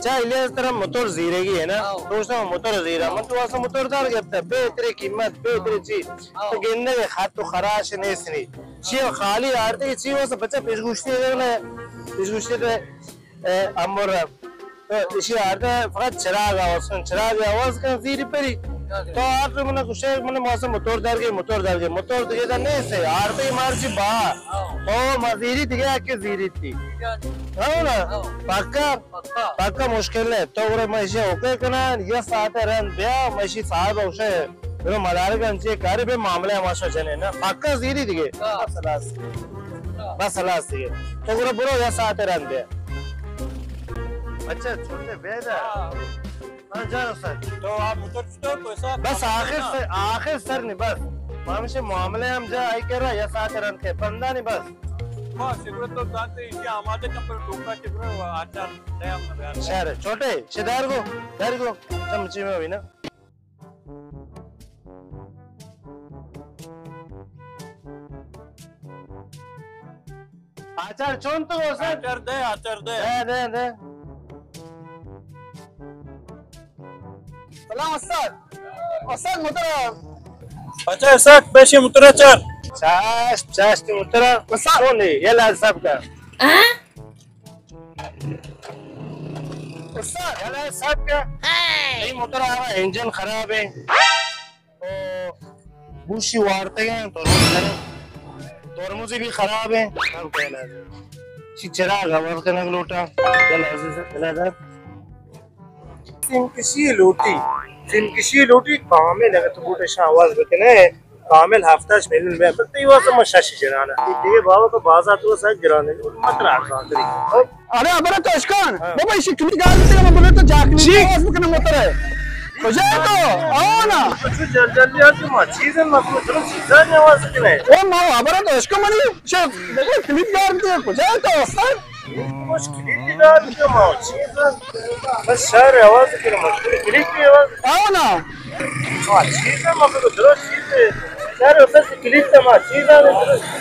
چا الیاس ترا موتور زیرگی ہے نا؟ ہاں۔ تو اسا موتور زیرا۔ من تو اسا موتور دار گپتا، بہترین قیمت، بہترین چیز۔ ہاں۔ تو گندے خط و خراش نیست نی۔ چی خالی آرتے چی واسا بچا پیش گوشتی ہے نا؟ پیش گوشتی ہے، اے، امر۔ تو اشی آرتے فقط چراغ آواز کن، چراغ آواز کن زیری پری۔ تو آرتے من گوشے من واسا موتور دار گئے، موتور دار گئے، موتور دیگه دا نیست ہے۔ آرتے مارچی با۔ او مزیری دیگه آ کہ زیری تی۔ ہاں نا؟ پکا؟ پکا۔ پکا مشکل نہ۔ تو گڑا من ایشی اوکے کناں، یک ساعت رند بیا، من ایشی صاحب اوشے، گڑا مدارک انچے کاری بے معاملہ ہماشا جنے نا۔ پکا زیری دیگه۔ ہاں۔ بس ہلاس۔ بس ہلاس دیگه۔ تو گڑا برو یک ساعت رند بیا۔ اچھا، چھوٹے بے دا۔ ہاں۔ ہاں، جا سر۔ تو آپ اتر چکے ہو، کوئی صاحب؟ بس آخر سر، آخر سر نہیں بس۔ ہمیشہ معاملہ ہم جا آئی کر رہا، یک ساعت رند کے، پندہ نہیں بس۔ ہاں، شکر تو ذات ہے، اسی آمادہ کم پر ٹوکا شکر ہے، آچار نیا ہم نہ بیان۔ شہر ہے، چھوٹے، شدار کو، در کو، سمجھی میں ہوئی نا۔ آچار چون تو استاد؟ آچار دے، آچار دے۔ دے، دے، دے۔ سلام استاد۔ استاد موتر۔ اچھا استاد، پیشی موتر چار۔ چاش، چاش تی موتر۔ استاد۔ کون ہے؟ یہ لال صاحب کا۔ استاد۔ یہ لال صاحب کا۔ یہ موتر آ رہا، انجن خراب ہے۔ او، بوشی وارتگ ہیں، ترمز، ترمزی بھی خراب ہیں۔ سب کہنا ہے۔ چی چراغ آواز کنگ لوٹا۔ چل عزیز، چل عزیز۔ سیم کشی لوٹی، سیم کشی لوٹی، کامل اگر تو بوٹے شاہ آواز بکنے، کامل ہفتاش میلیون بیا، پر تی واسه ما شش جنانا۔ یہ دیگه بابا تو بازار تو سا گرانے، مت راہ کاتری۔ ارے، ابرا تو اشکان، ہاں۔ بابا، ایشی کلی گال بوتے، من بولے تو جاکنی چی؟ آواز بکنے موتر ہے۔ کجا ہے تو؟ آؤ نا۔ تو جل جلدی آ تو ما چیز ہے، ما کو چلو چیزا نہیں آواز بکنے۔ او ما، ابرا تو اشکان منی، شے، بابا، کلی گال بوتے، کجا ہے تو استاد؟ مشکلی گال بوتے ما چیز ہے۔ بس شہر آواز بکنے، مشکلی کلی کی آواز۔ آؤ نا۔ ما چیز ہے، ما کو چلو چیز ہے۔ شہر آواز کلی ما چیز ہے۔